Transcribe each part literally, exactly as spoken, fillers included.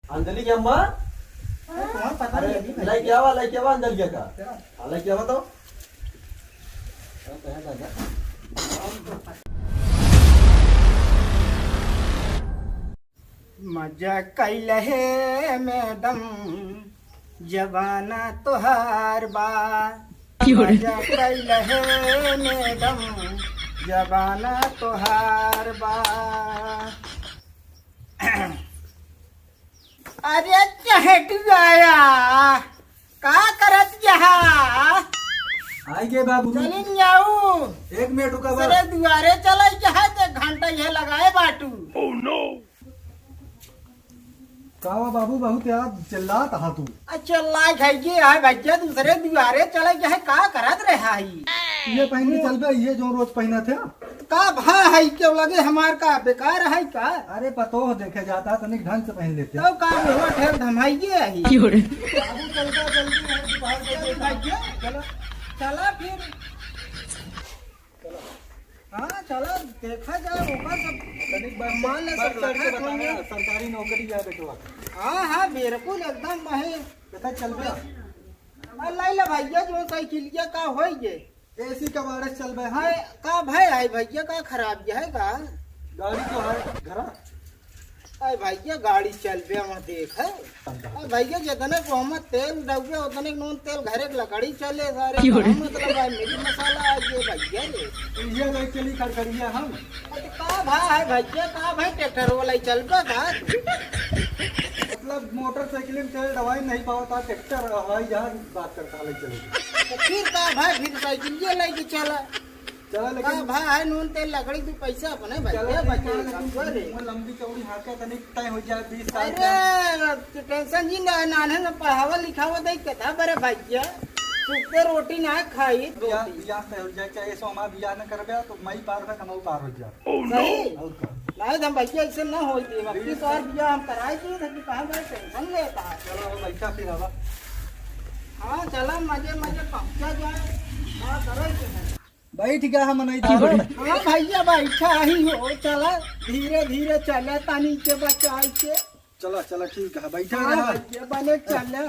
अंजलि के अम्मा? अरे, तुम्हारा पता अरे, नहीं है। लइके आवा, लइके आवा अंजलि का। हाँ, लइके आवा तो। मजा कैल हे मैडम, जमाना तोहार बा। क्यों रे? मजा कैल हे मैडम, जमाना तोहार बा। अरे चहटुआया, का करत यहाँ? आइगे बाबू। चलिन जाऊ। एक मिनट रुका बा। सरे दुआरे चले के है, ते घंटा ये लगाए बाटू। का हुआ बाबू, बहुत यार चिल्लात हा तू। अच्छा, लाइक है ये, है भैया, दूसरे दुआरे चले के है, का करत रहा ही? ये पहन के चलबे, ये जो रोज पहनत है। का भा है, क्यों लगे हमार का बेकार है का? अरे पतोह देखे जाता, तनिक ढंग से पहन लेते। तो का हुआ, ठेल धमाइए है। क्यों रे? बाबू चलता जल्दी है, बाहर से देखा के। चलो, चला फिर। हाँ, चला, देखा जाए, ओकर सब तनिक बात मान ले, बात सब करके लखा बताना, होंगे। सरकारी नौकरी है बेटवा। हाँ, हाँ, बिल्कुल, एकदम वही। देखा, चल गया। आ, लाई ले भैया, जो साइकिलिया का होई ये? एसी का वायरस चल रहा है। हाय, का भाई, हाय भैया, का खराब ये है का? गाड़ी तो है, घरा। अरे भैया, गाड़ी चल बे, वहाँ देख है। अरे भैया, जितने को हम तेल डबे, उतने नून तेल घरे के लकड़ी चले सारे। क्यों रे? का मतलब है, मिर्च मसाला आ ये भैया रे। ये ले चली खड़खड़िया हम। अरे का भा है भैया, का भाई ट्रैक्टर वाला ही चल बे का? मतलब मोटरसाइकिल में तेल डवाई नहीं पावता, ट्रैक्टर हवाई जहाज बात करता ले चले। तो फिर का भाई, फिर साइकिल ये लेके चला। चला, लेकिन का भा है, नून तेल लकड़ी, तू पैसा अपने चला, भैया ठीक बचे, है, लेकिन समझो रे। वो लंबी चौड़ी हाँके तनिक तय हो जाए, बीस साल अरे, तू टेंशन जी ना, नान्हे में पढ़ावा लिखावा दे, कथा बरे भैया, सुखते रोटी ना खाई, बियाह, रोटी। बियाह तय हो जाए, चाहे सो हमारा बियाह न करबे, तो मई पार में कमाऊ पार हो जाए। सही? और का? नहीं, हम भैया ऐसे ना होई दिए, अब बीस की तोर बियाह हम कराई दिए, तो कहाँ बरे टेंशन लेता है? चलो, अब बैठा फिर आवा। हाँ, चला, मजे, मजे पहुँचा जाए, हाँ, करे के है। बैठ गया हम नहीं की बड़ी। हाँ भैया, बैठा ही हो, चला धीरे धीरे चला तानी के बचाई के। चला, चला, ठीक है, बैठा हाँ रहा। भैया, बने चला।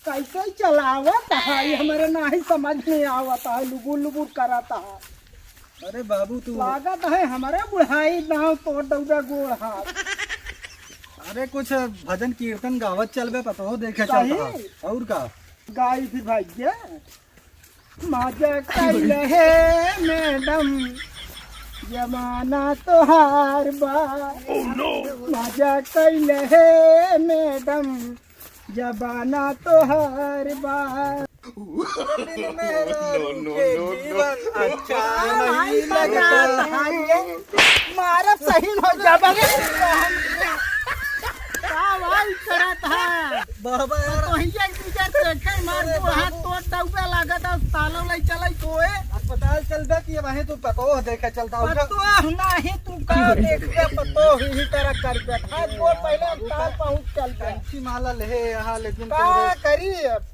कैसे चलावत है, ये हमारे नाही समझ में आवत है, लुबुर लुबुर करत है। अरे बाबू तू लागत है हमारे बुढ़ाई दाँव तोड़ दउबे गोड़ हाथ। अरे कुछ भजन कीर्तन गावत चलबे, पतोह देखे सही। चलता है। और का? गाई फिर भैया। मजा कैल हे मैडम, जमाना तोहार बा। Oh, no! मजा कैल हे मैडम, जमाना तोहार बा। बिन मेहरारू के जीवन अच्छा नहीं लगता। मारब सही हो जाबे। का भाई करत है? बाबा यार। तो हिया एक दूसर देखे, मार अरे दो हाथ बाबू। तोड़ दउबे लागत है, तालो लई चलाई कोए। अस्पताल चलबे कि वहीं तू पतोह देखे चलता होगा। पतोह नाही तू का देखबे, पतोह ही तरह करबे। हाथ गोड़ पहले अस्पताल पहुँच चलबे। कैंची माला ले यहाँ, लेकिन का तोरे करी अब?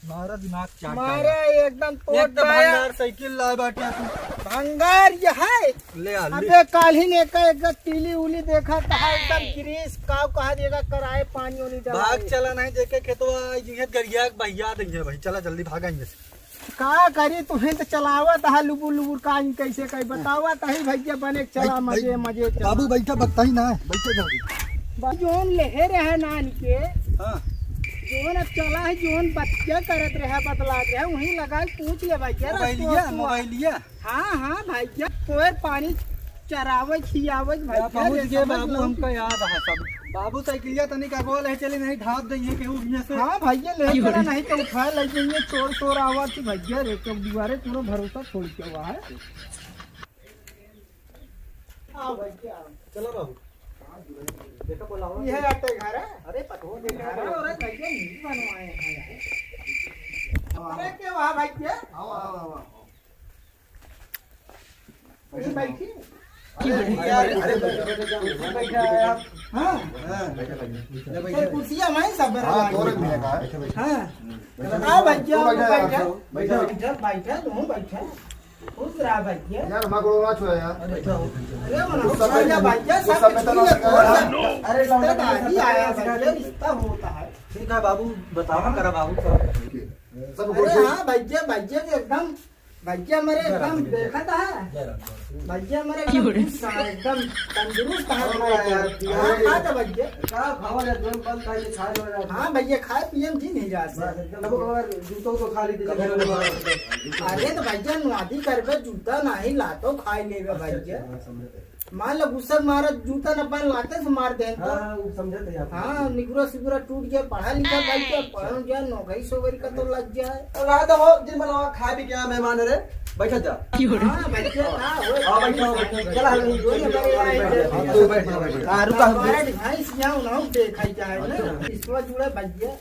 मारा दिमाग चाट मारा डाला। एकदम तोड़ एक तो डाया। भंगार साइकिल लाए बाटे तू। भंगार ये है। ले आ, ले। अबे काल्हि ने का एक तीली उली देखा था, एकदम ग्रीस काव कहा देगा, कराए पानी उनी डाला भाग है। चला नहीं देखे खेतवा, ये गरिया के बहिया देंगे भाई, चला जल्दी भागा इनमें से। का करी, तुहें तो चलावत है लुबुर लुबुर, का इन कैसे कही बतावत है भैया, बने चला भाई, मजे भाई, मजे चला। बाबू बैठा, बकता ही ना है, बैठा जल्दी। बा-, जोन लेहे रहे नान के, हाँ। जोन अब चला है, जोन बतिया करत रहे, बतलात रहे, वहीं लगा के पूछ ले भैया, मोबाइलिया, रस्तवा। मोबाइलिया। हाँ, हाँ, भैया, कोई पानी चरावे, खियावे, भैया, पहुँच रे, गए समझ बाबू, लो। हमका याद है सब। बाबू, साइकिलिया तनिक आगवा ले चली, नहीं ढाप देंगे केहू हियाँ से। हाँ, भैया, ले चला, नहीं तो उठाए ले जाइए, चोर, चोर आवा थी, भैया, रे, चौक दीवारे, पूरा भरोसा छोड़ के हुआ है। आओ, भैया, आओ। चलो बाबू। देखो, बोलाओ। ये है आपके घर है? अरे, पतोह के घर है, अरे, भैया, नहीं बनवाए हैं यार। अरे, क्या हुआ, भैया? आओ, आओ, आओ, आओ। ये बैठी। अरे, अरे, अरे, बैठा है आप। हाँ। हाँ। ले, बैठा। सर, कुर्सियाँ हमारी सब हाँ, बना दो रख दिया का। हाँ। बैठा, आओ, भैया, आओ, बैठा। बैठा, बैठा, बैठा, तुम बैठा। खुश रहा भैया। यार, हमारा गोड़ ना छुआ यार। अरे, गुस्सा भैया, में, भैया, गुस्सा सब में तो ठीक ना है, सिखाया। कौन सा अरे, लौंडा रिश्तेदारी आया भैया, रिश्ता होता है। ठीक है बाबू, बताओ ना, करा बाबू, सब। सब अरे गोड़ छुआ। हाँ भैया, भैया के एकदम, भैया हमारे जय राम एकदम जी, जय देखा था। जय राम, जय राम। भैया हमारे क्यों एकदम रे? खुश है, एकदम तंदुरुस्त है हाँ, हमारा यार, यार। हाँ, खा जा भैया। का खावा जा, जोन बन खाई, खा लो यार। हाँ भैया, खाए पिए में जी नहीं जात बस, है। एकदम। तब अगर जूतों को खा ली थी, कभी जब नहीं। अरे तो भैया, नुआदी करबे, जूता नहीं लातो, खाई लेबे अच्छा, भैया। अच्छा, हाँ, समझ गए। मान लो गुस्सा मारा, जूता न पाए, लाते से मार दे तो। हाँ, हाँ, वो समझे थे आप। हाँ, निगुरा सिगुरा टूट गया, पढ़ा लिखा भाई क्या, पढ़ गया, नौकरी सोकरी का तो लग जाए। तो रहा तो हो, जिन बनावा, खा भी क्या मेहमान रे, बैठा जा। हाँ, बैठा, हाँ, हो। हाँ, बैठा, बैठा, बैठा। चला, हम जो ये हमारे यहाँ बैठा, बैठा, बैठा, बैठा, बैठा, बैठा। हाँ, रुका, हम हमारे भाई से यहाँ उन्होंने देखा ही क्या है ना, अच्छा। इसको जुड़ा भैया।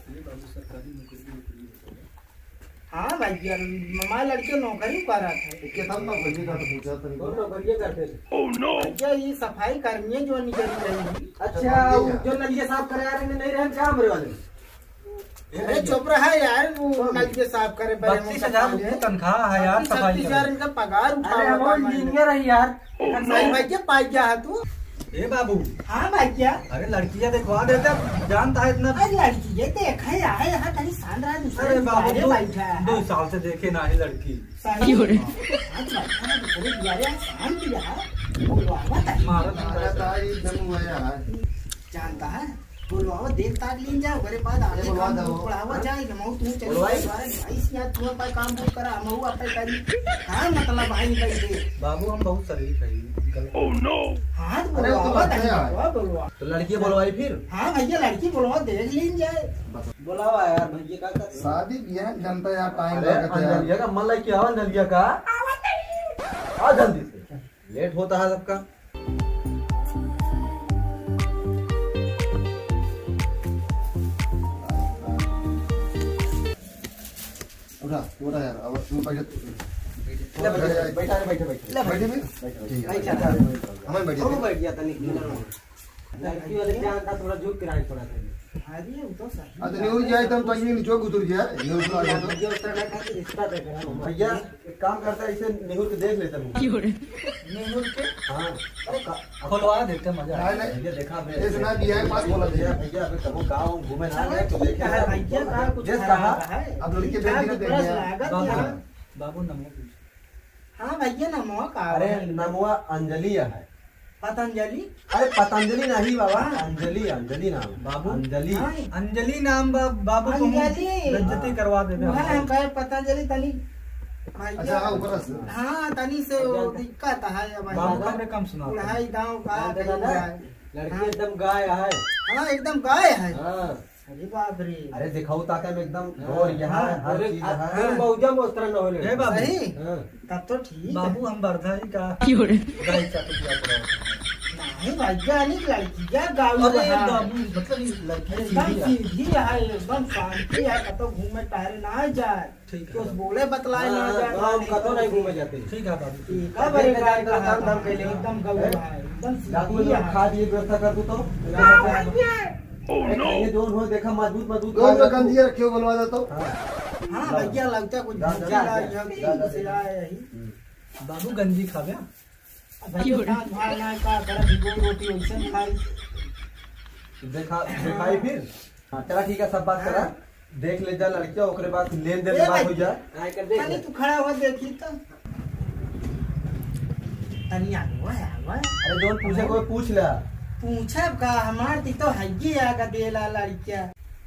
हाँ भैया, ममा लड़के नौकरी करत है। कितना नौकरी का तो पूछा था। कौन नौकरी करते थे? भैया, ये सफाई कर्मी है जो निकल रही है। अच्छा, वो जो नलिया साफ करे आ रहे हैं, नहीं रहन क्या हमरे वाले? अरे चुप रहा यार, वो तो नलिया साफ करे पड़े, बत्तीस हजार रुपये तनख्वाह है यार, बत्तीस, सफाई छत्तीस हजार करे। इनका पगार उठा अरे, हुआ हम था मैंने। इंजीनियर है यार। नहीं भैया, पाई क्या है तू? ए बाबू। हाँ भैया। अरे लड़कियाँ देखवा देते, जानता है इतना। अरे लड़की ये देख है, यहाँ तनी शांत रहा, दूसरे अरे बाबू, अरे दो, बैठा है। दो साल से देखे ना है लड़की। सही। क्यों रे? आज बैठा है, दूसरे दुआरे आज शांत रहा। बोलवा, बता। मारा था। मारा था, ये जम हुआ यार। जानता है? बोलवा, देख ताक लीन जाओ, ओकरे बाद आगे बुलवा काम दो। बढ़ावा जाए, हमहू तू चली बुलवाई। जाए, बारह बाईस यार, तू अपन काम तू करा, हमहू अपन करी। हाँ, मतलब आई बैठे। बाबू, हम बहुत शरीफ है, गलत। Oh no! हाँ, तो अरे, वो तो बुलवा, बात है। बुलवा, बुलवा। तो लड़की बुलवाई फिर? हाँ भैया, लड़की बुलवा, देख लीन जाए। बस। बुलावा यार, भैया का कर शादी बियाह जनता यार, टाइम अरे, लगता है यार। अंजलिया का मन लग के आवा, अंजलिया का। आ जल्दी से, लेट होता है सबका। उठा, उठा यार, अब तुम बैठे। ले, बैठे, बैठा रे, बैठे, बैठे। ले, बैठे भी? बैठे, बैठे। ठीक है, बैठे। हमें बैठे। हम बैठ गया था, निकल। लड़की वाले क्या था, थोड़ा झुक के रहे, थोड़ा सा। अरे, वो तो सही हाँ, तो बात न्यूज है, जाए, तो हम सब तो ये नीचे उतर गया, न्यूज आ गया तो। भैया, उस तरह का रिश्ता देख रहा हूँ। भैया, एक काम करता है, इसे नेहुर के देख लेता हूँ। क्यों रे? नेहुर के? हाँ। अरे, का-, खुलवा देते, मजा आ नहीं, नहीं। भैया, देखा बे। इतना दिया है, पास बोला भैया, दिया। भैया, अबे कबो गाँव घूमे ना चलो, गए, तो ठीक देखे है, ना। भैया, का कुछ जिस खराब कहा, है? अब लड़के ठीक ठाक देख के दिखा ब्रश देंगे। लागत बाबू, यहाँ। बाबू, नमो पूछ। हाँ, भैया, नमो का अरे, है? नमवा अंजलि है। पतंजलि? अरे, पतंजलि नहीं बाबा, हाँ। अंजलि, अंजलि नाम। बाबू, अंजलि। हाँ। अंजलि नाम बा-, बाबू, तुम अंजलि। बेइज्जती करवा देबे वह हमारे। हम कहे पतंजलि तनी। भैया। अच्छा, हाँ, ऊपर से। हाँ, तनी से वो अच्छा। दिक्कत है अब बाबू, यहाँ। कमरे कम सुना। बुढ़ाई दाँव का हाँ, कहीं दादा, बुढ़ाई। लड़की हाँ। एकदम गाय है। हाँ, एकदम गाय है। हाँ। अरे बाप रे। अरे दिखाऊ ताकत में एकदम हाँ, ढोर यहाँ हाँ, है, हर अरे, चीज आ, है। हम मौजा में उस तरह न होले। हे बाबू। सही? हाँ। तब तो ठीक है। बाबू हम बरधा ही का क्यों रे? गाय का कुछ याद रहो। नहीं भैया, नहीं लड़की, क्या गाँव अरे है? बाबू, मतलब ये लड़की एकदम सीधी है। सीधी है, एकदम शांति है, कतो घूमे टहरे ना जाए। ठीक है। कुछ बोले बतलाए ना हाँ, जाए, गाँव ना कतो नहीं घूमे जाते। ठीक है बाबू। एक बार एक बार कहा काम धाम था, कैले। एकदम गौर है, एकदम जादू सीधी में है। खाद ये व्यवस्था कर दूँ तो? हाँ, भैया। Oh अरे, no! ये जोन हो, देखा, मजबूत, मजबूत गौ खाद में रखो। गंजी रखे हो, बोलवा देता हूँ। हाँ। हाँ, ला। भैया, लगता कुछ जा, जा, भूखा जा, है, जा, हम जा, जा, से जा। आए हैं। हम्म। बाबू, गंजी खाबे? अब भैया, क्यों रे? दाँत भार ना का, कर भिगोई रोटी वैसे खाई। देखा, दिखाई फिर? हाँ, चला, ठीक है, सब बात करा। हाँ। देख ले जा लड़किया, ओकरे बाद लेन देन ए बात भाई, हो जाए। हाँ, कर देख तनी ले। तू खड़ा हुआ देखी तो। तनी आगवा, आगवा। अरे, जोन पूछे कोई पूछ ला। पूछब का, हमार ती तो हइये आगा देला लड़किया।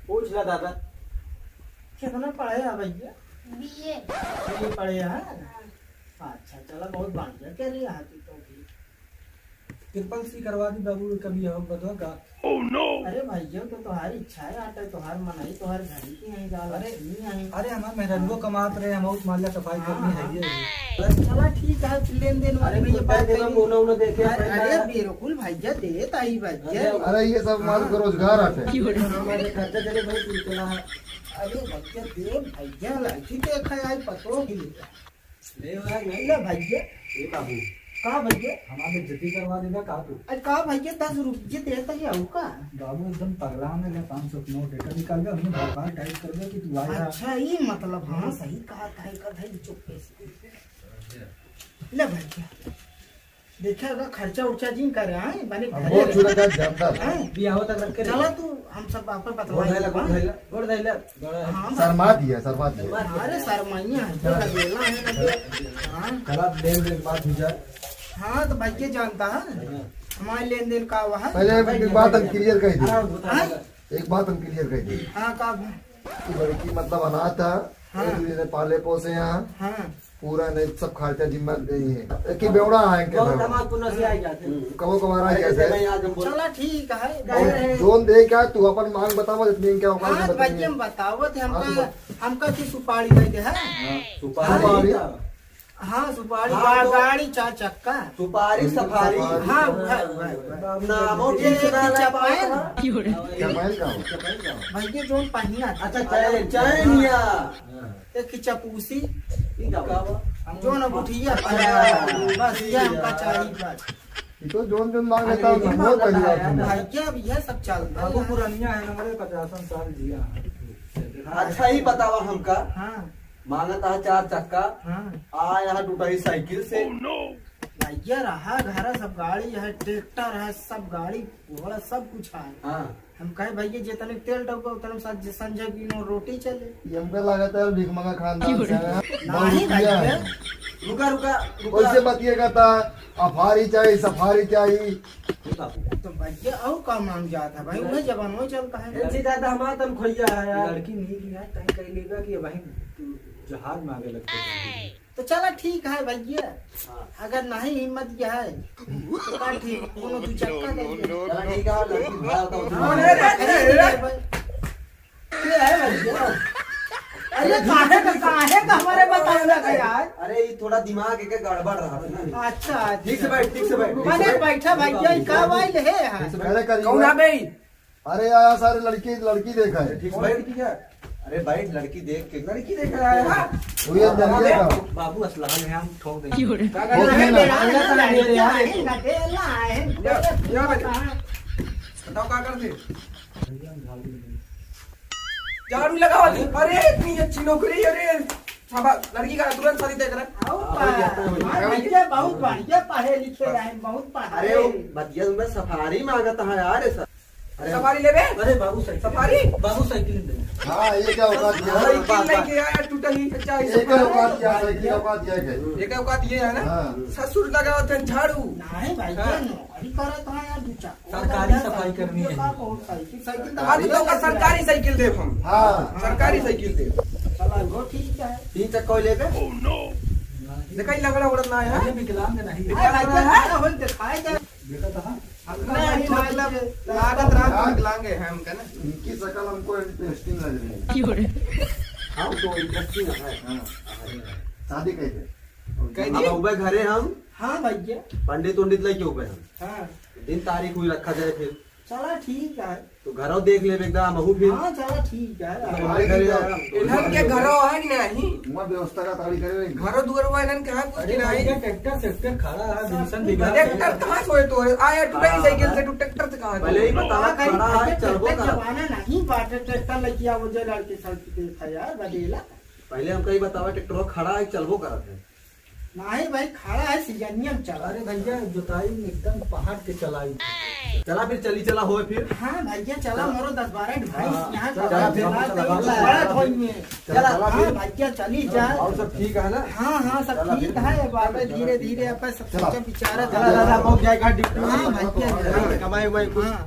पूछ ला दादा। कितना पढ़े है भैया? बीए। बीए पढ़े है? हाँ। अच्छा, चला, बहुत बढ़िया। क्या नहीं आती तो भी। ट्रिपल सी करवा दी बाबू, कभी और बदवा का। Oh no! अरे भैया, तो तुम्हारी इच्छा है, आटा तुम्हार मन है, तुम्हारे घर की है, गाल अरे, लक्ष्मी है। अरे हमार मेहरारुओ कमात रहे, हम बहुत माल्या सफाई करनी है ये। बस चला ठीक है, फिर लेन देन वाली अरे में ये भैया, बात देना, कही। बोना, उना देखे, अरे, पैसा। अरे बिल्कुल भैया, देत आई भैया। अरे, अरे ये सब माल हाँ। को रोजगार आटे। क्यों रे? हमारे खर्चा चले भाई, बिल्कुल है। अरे भैया, दे भैया, लड़की देखा आई पतो की। ले भाई, नहीं ले भैया। ए बाबू। का भैया? हमारे बेइज्जती करवा देगा का तू? अरे का भैया, दस रुपये देता ही आऊ का? बाबू एकदम पगला में ले पाँच सौ नोट एकर निकाल दे, हमने भोपाल टाइप कर दे कि तू आया। अच्छा, ई मतलब, हाँ, सही कहा था, एकर भाई चुप्पे से। ले भैया, देखा, अगर खर्चा उर्चा जिन करे, हाँ, बने अब घरे बहुत रहे। छोटा का जानता है। हाँ। बियाह तक रख के चला रहे। तू, हम सब आपन गोड़ बतलवाई धइला, बा। गोड़ धइला। गोड़ धइला। हाँ, शर्मा दिया, शर्मा दिया। अरे शर्माइया है, तो लगेला है ना। हाँ। चला, लेन देन बात हो जाए। हाँ, तो भाई के जानता है। हाँ। हमारे लेन देन का हुआ है? पहले एक बात हम clear कर दें। हाँ, बता, हाँ? बता। एक बात हम clear कर दें। हाँ, का? कि लड़की मतलब अनाथ है, हाँ। एक दूसरे ने पाले पोसे हैं। हाँ। पूरा नहीं, सब खर्चा जिम्मा देई है। एक ही बेवड़ा है इनके बहुत घर। हमारे पुनः से आ जाते हैं। कबो कभार आ अरे, जाते जैसे हैं। मैं आज हम बोल- चला ठीक है, और जाहिर है। जोन दे क्या, तू अपन मांग बतावा, जितनी क्या औकात हाँ, है, बताइए। भाई, हम बतावत है, हाँ, हमका, तो बत- हमका की सुपारी दे दे, है? हाँ, सुपारी। सुपारी। हाँ, सुपारी, हाँ, गा-, तो गाड़ी चार चक्का। सुपारी, सफारी। हाँ, वह, वह, वह। नामो ये ठीक सुना खिंचा ला पाए पाओ ना। ना। चपाइल का हो? भैया, जोन पहिया। अच्छा, चैन, चैन या। एक खिंचा पूसी। ई का बा? जोन अंगूठिया पहिया। बस, ये हमका चाहिए, बस। ई तो जोन जोन मांग लेता हूँ, अरे, बहुत पहली बार सुना। भैया, अब ये सब चलता है। बाबू पुरनिया है, हमारे पचासन साल जिया। अच्छा, ही बतावा हमका। हाँ। मांगत है चार चक्का। हाँ। आ यहाँ टूटा ही साइकिल से। भैया, रहा घरा सब गाड़ी है, ट्रैक्टर है, सब गाड़ी घोड़ा सब कुछ है। हाँ। हम कहे, "भैया, जितने तेल डब्बा उतने में सज-, संजय बिनो रोटी चले।" ये हमका लागत है भीख मंगा खानदान से है। नहीं बहुत भैया। रुका, रुका, रुका। कैसे बतिया करता? अफारी चाहिए, सफारी चाहिए। तो भैया, और का मांग जाता है भाई? वही जमाना चलता है। इनसे ज्यादा हमारा तनख्वाहिया है यार। लड़की नहीं लिया, तय कर लेगा कि भाई जहाज में आगे लगते हैं। तो चला ठीक है भैया, हाँ। अगर नहीं हिम्मत किया है, तो का ठीक, कोनो दू चक्का दे दे। चला ठीक है, लड़की भाड़ा तो हाँ, उठा। अरे, अरे, अरे, अरे, भाई। ये है भैया। अरे, काहे का, काहे का हमारे बताओ ना यार? अरे, ये थोड़ा दिमाग एक गड़बड़ रहा है ना। अच्छा, अच्छा। ठीक से बैठ, ठीक से बैठ, ठीक से माने बैठ। बैठा भैया, ये का वाइल है यार? ठीक से बैठ। अरे, करिए। कौन है बे? अरे यार, सारे लड़की, लड़की देखा है। ठीक से बैठ। अरे भाई, लड़की देख के, लड़की देख रहा है, हाँ? वो ये दंगे का। बाबू असलहन है, हम ठोक देंगे। क्यों रे? क्या कर रहे हैं? लड़की है। बताओ, क्या कर दे? झाड़ू लगावा दी। अरे, इतनी अच्छी नौकरी, अरे, शाबाश, लड़की का तुरंत शादी तय करा। आओ, आओ, भैया, आओ। हाँ, भैया, बहुत बढ़िया पढ़े लिखे रहे, बहुत पढ़े। अरे, वो भैया, तुम्हें सफारी मांगता है यार, ऐसा। अरे, सफारी लेबे? अरे, बाबू साइकिल। सफारी? बाबू साइकिल दे। हाँ, ये क्या औकात किया? साइकिल लेके आया, टूटा ही, अच्छा, ये क्या औकात किया? साइकिल औकात किया क्या? ये क्या औकात ये है ना? हाँ। ससुर लगावत है झाड़ू। नहीं भाई, हाँ। क्या नौकरी करत है यार, दू चार सरकारी सफाई करनी है। साइकिल, साइकिल तो हाँ, तो तोका सरकारी साइकिल देब हम। हाँ। सरकारी साइकिल देब। चला, वो ठीक है। तीन चक्का लेबे? देखा, ई लगड़ा उड़त ना है। अरे, विकलांग नहीं। अरे, भाई, खड़ा होई, दिखाई दे। देखा था? नहीं, मतलब, लागत रहा तो विकलांग है हमका ना। इनकी शकल हमको interesting लग रही है। क्यों रे? हाँ, तो interesting है। हाँ। शादी कैसे? कह दी? अब उबे घरे हम। हाँ, भैया। पंडित उंडित लेके उबे हम। हाँ। दिन तारीख हुई रखा जाए फिर। चला ठीक है। तो घरो देख लेबे एकदम, हमहू फिर। हाँ, चला ठीक है। तो हमारे घरे आओ। इन्हन के घरो है कि नहीं? वहाँ व्यवस्था का ताड़ी करे नहीं। घरो दुआर हुआ इन्हन के है कुछ कि अरे नहीं? भैया, ट्रैक्टर, ट्रैक्टर खड़ा है, विल्सन बिगहा है। ट्रैक्टर कहाँ से होए तो है? आया टूटा ही हाँ। साइकिल से, तू ट्रैक्टर से कहाँ से? पहले ही बता, हाँ, कहीं खड़ा है, भैया, चलबो ट्रैक्टर करा। जमाना नहीं बाटे, ट्रैक्टर लेके आओ, जो लड़के सब देखा यार, बदेला। पहले हमका ही बतावा, ट्रैक्टर खड़ा है, चलबो करत है। नहीं भाई, खड़ा है, सीजनिया में चला। अरे भैया, जोताई में एकदम पहाड़ के चलाई। चला फिर, चली चला होए फिर। हाँ भैया, चला, चला। मोरो दस बारह भैंस हाँ, यहाँ चला, का चला, चला, चला, चला, चला। बड़ा धोई में। चला, चला हाँ फिर। भैया, चली जाए। और सब ठीक है ना? हाँ, हाँ, सब चला ठीक फिर। है, बाबा धीरे धीरे अपन सब चला। सोचा विचारा चला, चला, चला। चला, पहुँच जाएगा ड्यूटी। हाँ भैया, कमाई उमाई कुछ। हाँ।